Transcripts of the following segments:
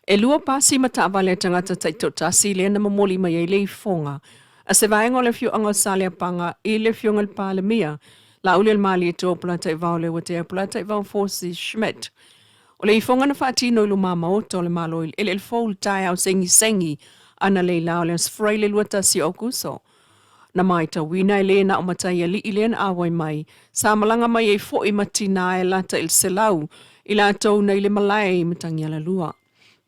E lua pasi ma taavale a tagata taitoatasi lea na momoli mai ai le ifoga a se vaega o le afioaga o Saleapaga i le Afioga i le Palemia, Laaulialemalietoa Polataivao Leuatea Polataivao Fosi Schmidt. O le ifoga na faatino i lumā maota o le Malo i le eleele fou i le taeao segisegi analeila o le Aso Faraile 21 o Aokuso. Na maitauina e le na o mataialii lea na auai mai, sa malaga mai ai foi ma tinā e lata i le 100 i latou nei le malae i Matagialalua.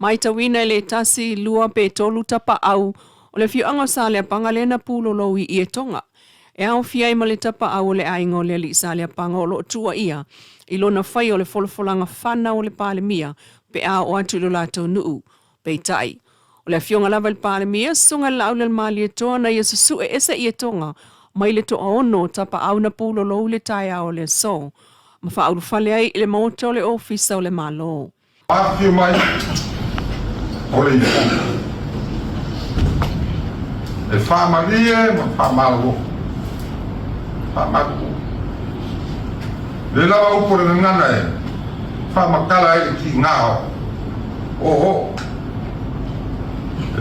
Maitauina e le tasi, lua pe tolu tapaau o le afioaga o Saleapaga lea na pulolou i Ietoga. E aofia ai ma le tapaau o le aiga o le alii Saleapaga o lo o tuuaia i lona faia o le folafolaga fanau o le Palemia pe a oo atu i lo latou nuu. Peitai, o le afioga lava i le Palemia, Susuga i le Laaulialemalietoa na ia susue ese Ietoga mai le toaono o tapaau na pulolou i le taeao o le aso ma faaulufale ai i le maota o le Ofisa o le Malo. Afifio mai o le ifoga e faamalie ma faamalolo, faamaluulu. Le lava upu o le gagana e faamatala ai le tiga o oo,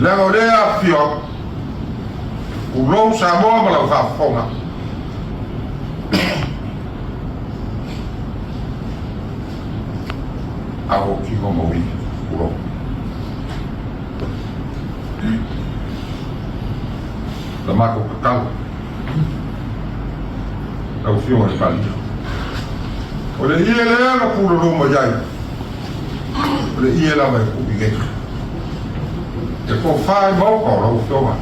leaga o lea e afifio atu, tulou Samoa ma lau faafofoga. A o tino ma uivi, tulou. La matou tatalo, lau Afioga i le Palemia, o le ie lea na pulolou mai ai, o le ie lava e tuu i ai. E tofa i maota o lau Afioga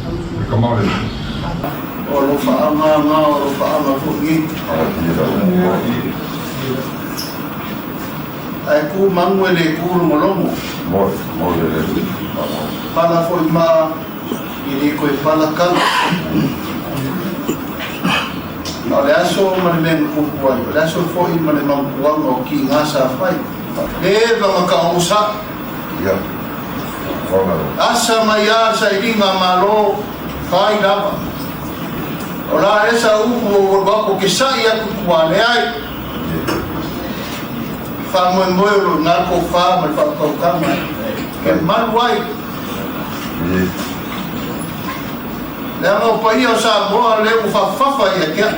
i le Tama o le Alii. O alofaaga ga o alofaaga foi nei. Ae ku magu e le ku logologo. Pala foi maa e le toe pala kala. A o le aso ma le mea na tupu ai, o le aso foi ma le mapuaga o kiiga sa fai. Leva na taosa. Asa mai a sailiga Malo fai lava. O la esa upu o ua alu aku ke saʻi aku i tua leai. Faamoemoe o lo o ina le tofa ma le faautautaga e malu ai. Leaga o paia o Samoa lea ua fafafa ia te au.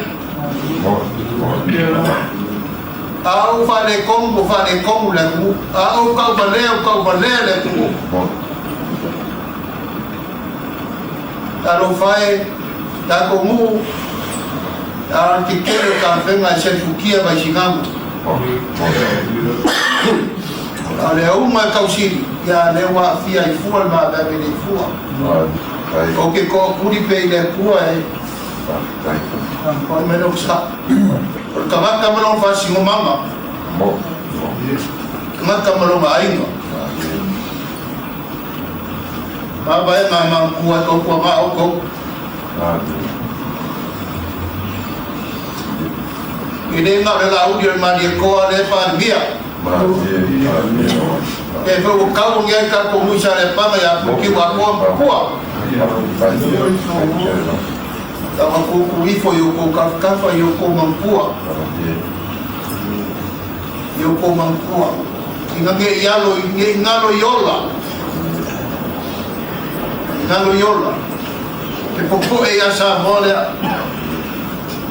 A ou faaletonu, ua faaletonu le atunuu. A ou tauvalea, ua tauvalea le atunuu. Talofa e, tatou nuu, a o le tetele o tafega e selefutia Vaisigano. A o le auga e tausili, ia lea ua aafia ai fua le vavave le fua. Ou te toapuli pea i le Atua e Fai mai lou sa. O le tagata ma lona faasinomaga, tagata ma lona aiga. Mavae ma maupua e tautuaga outou. E le na o le Laauli o le Malietoa lea e Palemia. E foi ua tau agi ai tatou nui Saleapaga ia Putiu Atoa ma Pua. Tama tutu ifo i outou tafatafa i outou mantua. I outou mantua. Ina ne i alo, ne i galo i ola. Galo i ola. Te popoe ia Samoa lea.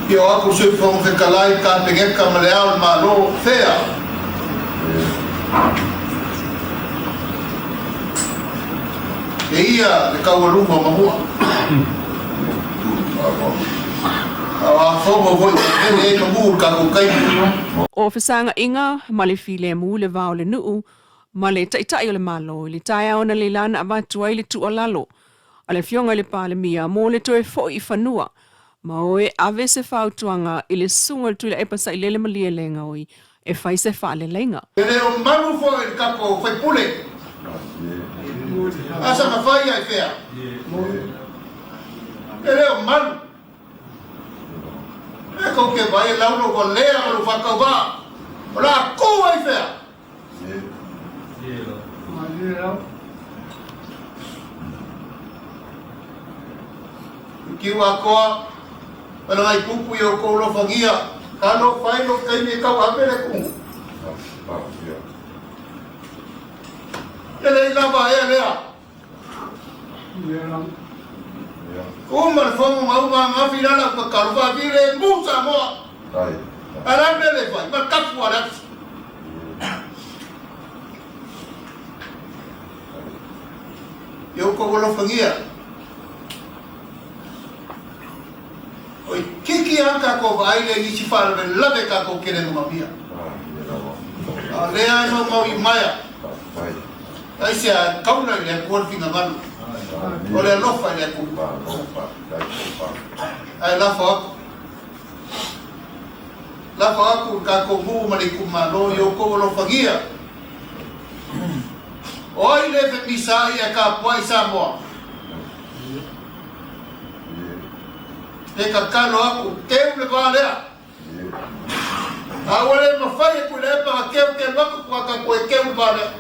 I o aku Sui Fofoga Fetalai, Kapeneta ma le Ao o le Malo, fea? E ia le taualuga o Manua. A o afoga foi ua pele ai manu i le tatou taimi. O fesagaiga ma le filemu i le va o le nuu ma le Taitai o le Malo i le taeao analeila na avatu ai le tuualalo a le Afioga i le Palemia mo le toe foi i fanua ma o e ave se fautuaga i le susuga o le Tuilaepa Sailele Malielegaoi e fai se faaleleiga. E le o malu foi le tatou faipule. A saga fai ai fea? E le o malu. E kou te vai e lau lou valea ma lou faatauvaa. O le a kou ai fea? Kiu atoa, Palagai pupu i outou lofagia, talofa ai lou taimi e tauave le kumu. E le i lava ea lea. Uma le fono ma uma angafi i lala ua tatalo faafilemu Samoa. A o le a le mea le fai? Ma le tapu a le ati. Ia outou alofagia. Oi kiki a tatou vaai lea i isi faalavelave tatou te le magamia. A o lea e maumau i maea. Aisea e taula i le Atua le finagalo. O le alofa i le Atua. Ae lafo atu. Lafo atu i le tatou nuu ma le itumalo i outou alofagia. O ai le femisaai ae tapuai Samoa? E tatalo atu, teu le va lea. A ua le mafai e Tuilaepa na teu teu atu tua tatou e teu le va lea.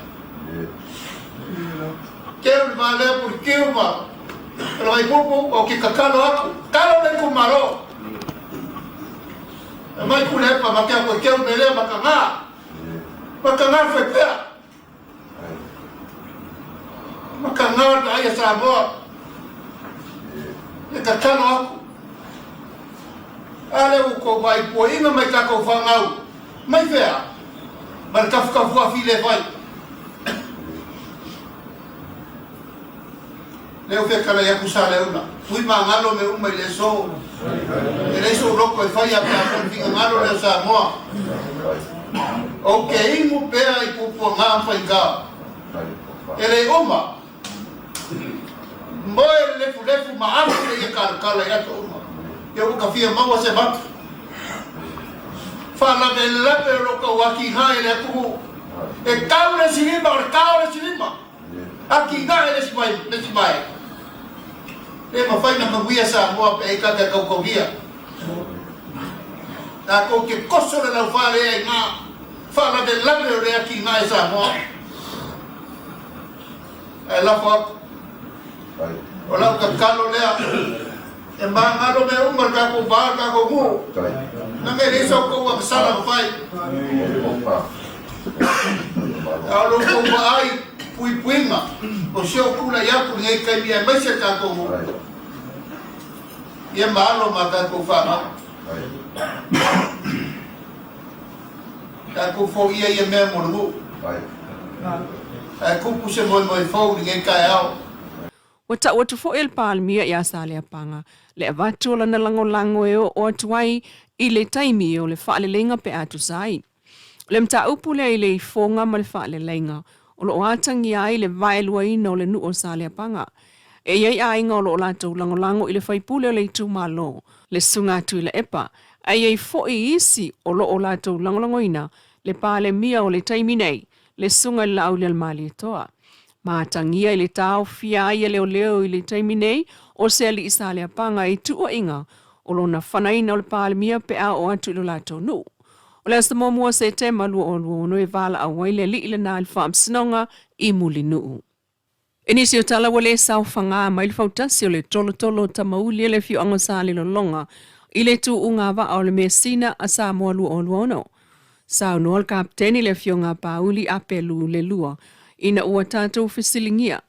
Teu le va lea Pulitiu ma Logaipupu ou te tatalo atu, talo le itumalo. E mai Tuilaepa ma te atu e teu le mea lea mataga. Mataga le faipea. Mataga le vaai a Samoa. E tatalo atu. A lea ua tou vaai puaiga mai tatou fanau. Mai fea? Mai le tafutafu afi le fai. Lea ua fetalai atu Saleuna. Tui magalo mea uma i le aso. E leai sou loto e faia pe a fai le finagalo lea o Samoa. Ou te inu pea i puapuaga ma faigā. E le uma. Moe le lefulefu ma afu le ia kalakala i aso uma. Ia ua ta fia maua se matu. Faalavelave o lo tou atigae i le atunuu. E tau le isi lima o le tao le isi lima. Atinae le isi mai le isi vaega. Le mafai na manuia Samoa pe ai tata e tautaulia. Tatou te koso le laufa lea i ngā faalavelave o le atinae Samoa. Ae lafo atu. O lau tatalo lea e magalo mea uma le tatou va le tatou nuu. Leaga e leai sa outou agasala na fai. A o lo outou vaai puipuiga o si ou tulai atu i lenei taimi aemaise le tatou nuu. Ia ma alo ma tatou fanau. Tatou foia ia mea mo le nuu. Ae tupu se moemoe fou i lenei taeao. Ua tau atu foi e le Palemia ia Saleapaga le avatu o lana lagolago e oo atu ai i le taimi o le faaleleiga pe a tusa ai. O le mataupu lea i le ifoga ma le faaleleiga o lo o atagia ai le vaeluaina o le nuu o Saleapaga. E i ai aiga o lo o latou lagolago i le faipule o le itumalo, le Susuga Tuilaepa, ae i ai foi isi o lo o latou lagolagoina le Palemia o le taimi nei, le Susuga i le Laaulialemalietoa. Matagia i le taofia ai e leoleo i le taimi nei o se alii Saleapaga i tuuaiga o lona fanaina o le Palemia pe a oo atu i lo latou nuu. O le aso muamua o Setema 2026 e valaau ai le alii lena i le Faamasinoga i Mulinuu. I nisi o tala ua le saofaga mai le fautasi o le tolotolo o Tamauli e le afioaga o Salelologa i le tuuga vaa o le Measina a Samoa 2026. Saunoa le Kapeteni le Afioga a Pauli Apelu Lelua ina ua tatou fesiligia,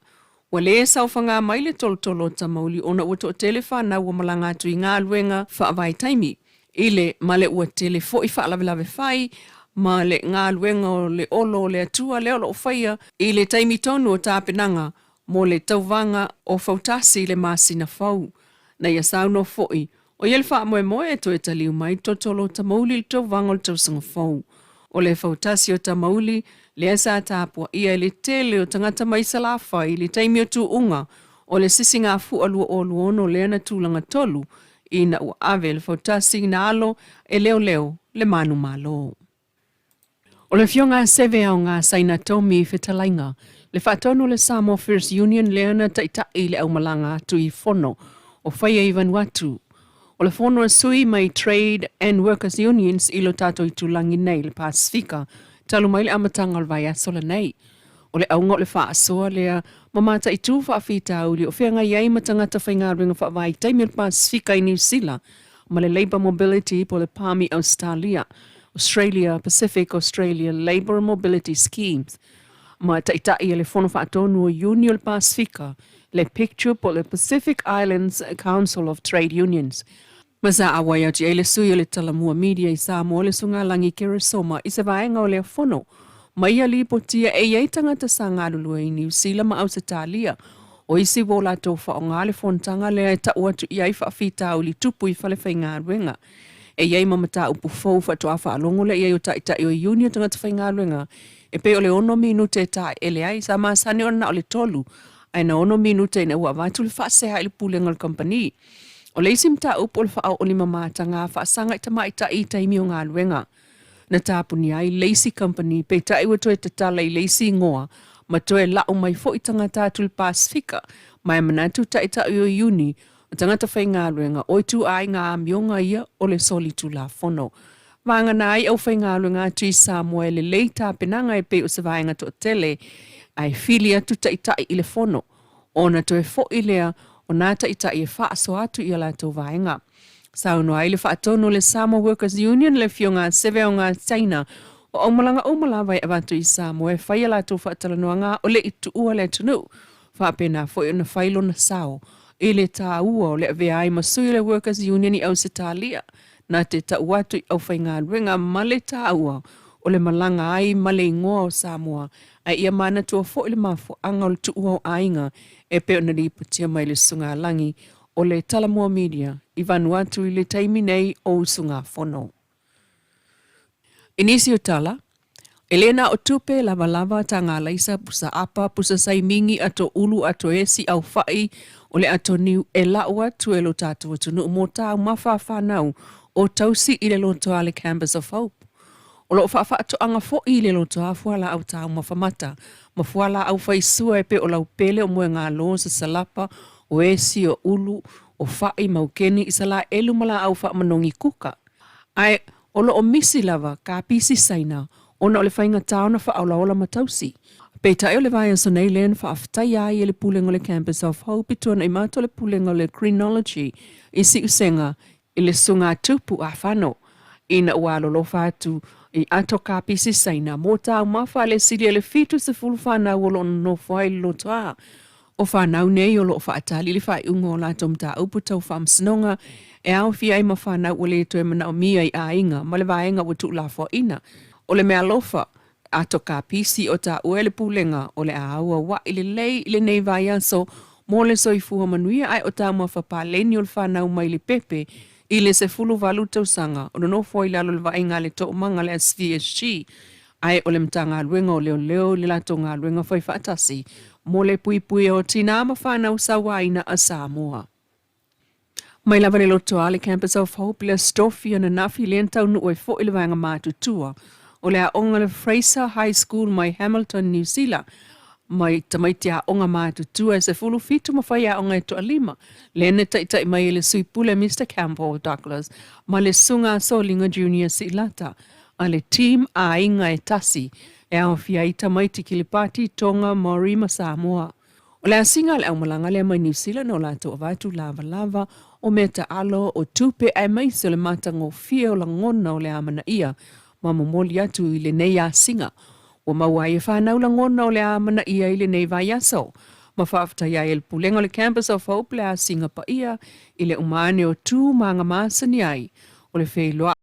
Ua le saofaga mai le tolotolo o Tamauli ona ua toatele fanau ua malaga atu i galuega faavaitaimi i le ma le ua tele foi faalavelave fai ma le galuega o le olo o le Atua lea o lo o faia i le taimi tonu o tapenaga mo le tauvaga o Fautasi i le masina fou. Na ia saunoa foi O ia le faamoemoe e toe taliu mai totolo o Tamauli i le tauvaga o le tausaga fou. O le fautasi o Tamauli lea sa tapuaia e le tele o tagata mai Salafai i le taimi o tuuga o le sisigafua 2026 lea na tulaga tolu ina ua ave le fautasi na alo e leoleo le manumalo. O le Afioga a Seve Aoga Saina Tomi Fetalaiga, le faatonu o le Samoa First Union lea na taitai i le aumalaga atu i fono o faia i Vanuatu. O le fono a sui mai Trade and Workers Unions i lo tatou itulagi nei, le Pasefika, talu mai le amataga o le vaiaso lenei. O le auga o le faasoa lea ma mataitu faafitauli o feagai ai ma tagata faigaluega faavaitaimi o le Pasefika i Niu Sila ma le Labour Mobility po o le PAMI Ausetalia, Australia Pacific Australia Labour Mobility Schemes. Ma taʻitaʻi a le Fono Faatonu o Iuni o le Pasefika, le PICTU po o le Pacific Islands Council of Trade Unions. Ma sa auai atu i ai le sui o le Talamua Media i Samoa le Sugalagi Keresoma i se vaega o lea fono. Ma ia lipotia e i ai tagata sa galulue i Niu Sila ma Ausetalia. O isi ua o latou faaaoga le fonotaga lea e tau atu i ai faafitauli tupu i falefaigaluega. E i ai ma mataupu fou faatoa faalogo lea i ai o Taitai o Iuni o tagata faigaluega e pei o le ono minute e taeele ai. Sa masani ona na o le tolu ae na ono minute ina ua avatu le faasea i le pulega o le kamupani. O le isi mataupu o le faaoolima mataga faasaga i tamaitai i taimi o galuega. Na tapunia ai le isi kamupani peitai ua toe tatala i le isi igoa ma toe lau mai foi tagata atu i le Pasefika ma e manatu Taitai o Iuni o tagata faigaluega o ituaiga amioga ia o le solitulafono. Vagana ai aufaigaluega atu i Samoa e lelei tapenaga e pei o se vaega toatele ae fili atu taitai i le fono ona toe foi lea o nā taitai e faasoa atu i a latou vaega. Saunoa ai le faatonu o le Samoa Workers Union le Afioga a Seveoga Saina o aumalaga uma lava e avatu i Samoa e fai a latou faatalanoaga o le i tuua le atunuu. Faapena foi ona fai lona sao i le taua o le avea ai ma sui o le Workers Union i Ausetalia na te tau atu i aufaigaluega ma le taua o le malaga ai ma le igoa o Samoa ae ia manatua foi le mafuaaga o le tuua o aiga e pei ona lipotia mai le Susuga Lagi o le Talamua Media i Vanuatu i le taimi nei o usugafono. I nisi o tala, e le na o tupe lavalava taga laisa pusa apa pusa saimingi ato ulu ato esi au fa'i o le ato niu e la'u atu e lo tatou atunuu mo taumafa a fanau o tausi i le loto a le Campus of Hope. O lo o faafaatoaga foi i le lotoa fualaau taumafa mata ma fualaau faisua e pei o laupele o moegalo, sasalapa, o esi, o ulu, o fa'i, maukeni, Isalaelu ma laau faamanogi kuka. Ae o lo o misi lava ka pisi Saina ona o le faigata ona faaolaola ma tausi. Peitai o le vaiaso nei lea na faafetaia ai e le Pulega o le Campus of Hope i tuanai matou o le Pulega o le Greenology i Siusega i le susuga Tupu Afano ina ua alolofa atu i ato kapisi Saina mō taumafa a le sili o le 70 fanau o lo o nonofo ai i le lotoa. O fanau nei o lo o faatali i le faaiuga o latou mataupu tau faamasinoga e aofia ai ma fanau ua le toe manaomia i aiga ma le vaega ua tuulafoaina. O le meaalofa ato kapisi o taua e le Pulega o le a auaua'i lelei i lenei vaiaso mo le soifua manuia ae o taumafa paleni o le fanau mai le pepe i le 18 tausaga o nonofo ai lalo o le vaaiga a le Toomaga le SVSG ae o le Matagaluega o Leoleo i le latou galuega fai faatasi mo le puipuia o tinā ma fanau sauaina a Samoa. Mai lava le lotoa le Campus of Hope le Astofia ananafi lea na taunuu ai foi le vaega matutua o le aoga le Fraser High School mai Hamilton, Niu Sila, mai tamaiti aoga matutua e 17 ma faiaoga e toalima, lea na taitai mai ai le sui pule Mister Campbell Douglas ma le Susuga Soliga Junior Siilata a le team aiga e tasi e aofia ai tamaiti Kilipati, Tonga, Maori ma Samoa. O le asiga a le aumalaga lea mai Niu Sila na o latou avatu lavalava o mea taalo, o tupe aemaise o le matagofie o lagona o le amanaia ma momoli atu i lenei asiga. Ua maua ai e fanau lagona o le amanaia i lenei vaiaso. Ma faafetai ai e le Pulega o le Campus of Hope le asiga paia i le uma ane o tu ma aga masani ai o le feiloai.